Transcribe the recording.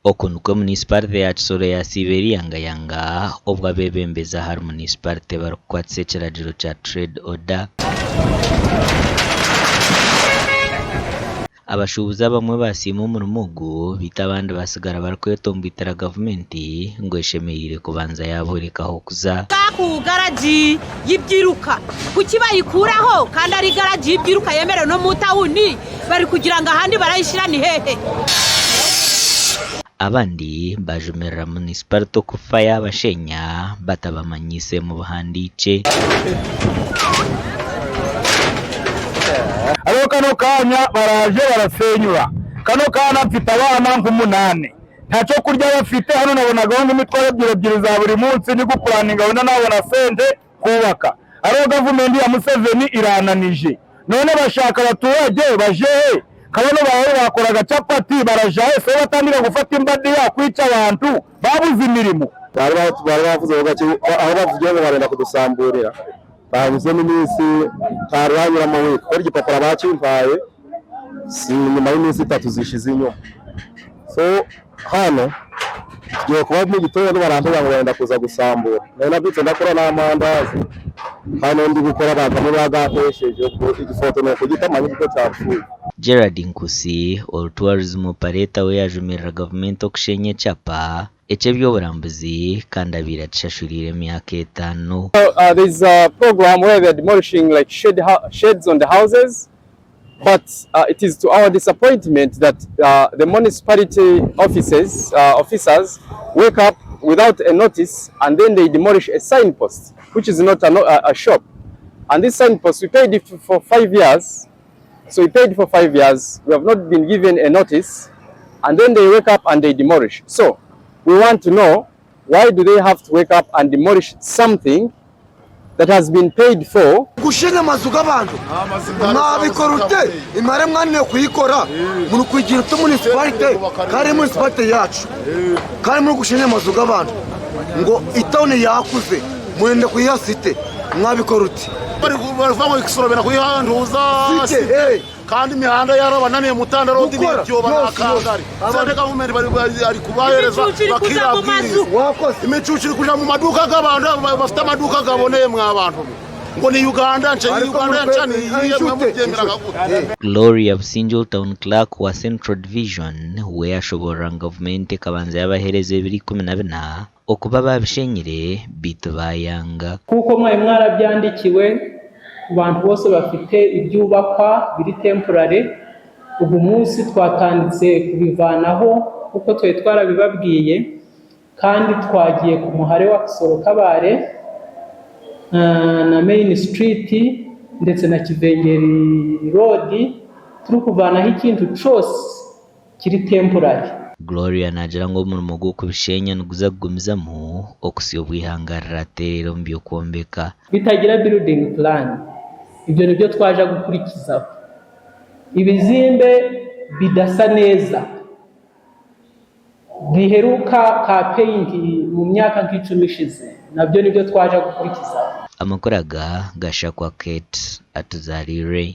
Oku nikwo munisiparite ya Kisoro yasiiba eriyangayanga obwo abeebembezi ahari munisiparite barikukwatisa ekiragiro kya Trade Order. Abashuubuzi abamwe baasiima omurimo ogu beitu abandi baatsigara barikwetomboitera gavumenti ngu eshemereire kubanza yaaboreka ah'okuza. Ku garagi y'ebyiruka kuki bayikuraho kandi ari garagi y'ebyiruka yemereire n'omu tawuni barikugira ngu ahandi barayishira ni hehe? Abandi baajumirira munisiparite okufa yaabashenya batabamanyiise mu buhandiikye. Hariho kano kaanya baraaje barasenyura. Kano kaana mfite abaana nk'omunaane nta ky'okurya bafite. Hanu nabonagaho nk'emitwaro ebyiri ebyiri za buri munsi ndikupuraninga wenda nabona sente kubaka. Hariho gavumenti ya Museveni irananije. None bashaka abaturage baje he? Nka banu bawe bakoraga chapati baraja he? Sibo batandika gufata embadiya kwica abantu babuze emirimo. Bari bavuzeho gakye ahu bavugire ngu barenda kudusamburira bahanyuzemu eminsi hariho hanyuramu wiiki ku egipapura bakimpaye si nyuma y'eminsi etatu zishize enyuma so hanu tugiye kuba mugitondo barambwira ngu barenda kuza gusambura nari nabyutse ndakora n'amandazi hanu ndigukora bamwe bagampesheje obwo egifoto nokugita manya nikwo kyapfuye. Gerald Nkusi, ori Tourism Operator we yajumirira gavumenti okushenya ekyapa eky'eby'oburambuzi kandi abaire akishashuriire emyaka etaano. There is a program where they are demolishing like shed, sheds on the houses but it is to our disappointment that the municipality offices, officers wake up without a notice and then they demolish a signpost which is not a, a shop. And this signpost we paid it for 5 years. So we paid for 5 years. We have not been given a notice. And then they wake up and they demolish. So we want to know, why do they have to wake up and demolish something that has been paid for? Gushenya amazu g'abantu mwabikora ute? Imare mwananiwe kuyikora, muri kuyigira ute municipality kandi municipality yacu, kandi muri gushenya amazu g'abantu ngo itawuni yakuze, murenda kuyiha city, mwabikora ute? Bari ngo ikisorobera kuyihanduza. City, eh. Kandi imihanda yarabananiye, Mutanda Road. Gukora, n'ibyoba yose, n'akangari yose. Sente gavumenti bari ari kubahereza. Imicucu iri kuja mu mazu. Wakoze. Imicucu iri kuja mu maduka g'abantu bafite amaduka gaboneye. Mwa bantu mwe, ngo ni Uganda nce Ariko Uganda muri nca ni iyihe? Mwe inshuti, mubyemeraga inshuti. gute? Gloria Businjo, Town Clerk wa Central Division, we yashoborora ngu gavumenti ekabanza yabaheereza ebiro 14 okuba babishenyire beitu bayanga. Kuko mwari mwarabyandikiwe ku bantu bose bafite ibyubakwa biri temporary, uyu munsi twatanditse kubivanaho kuko twari twarabibabwiye, kandi twagiye ku muhare wa Kisoro Kabare na Main Street ndetse na Kivengeri Road, turi kuvanaho ikintu cyose kiri temporary. Gloria naagira ngu omurimo gw'okubishenya niguza kugumizamu okutsya obwihanga rirateerera omu by'okwombeka. Bitagira building plan, ibyo nibyo twaje gukurikizaho. Ibizimbe bidasa neza, biheruka ka paint mu myaka nk'10 ishize, nabyo nibyo twaje gukurikizaho. Amakuru aga gashakwa Kate Atuzarire.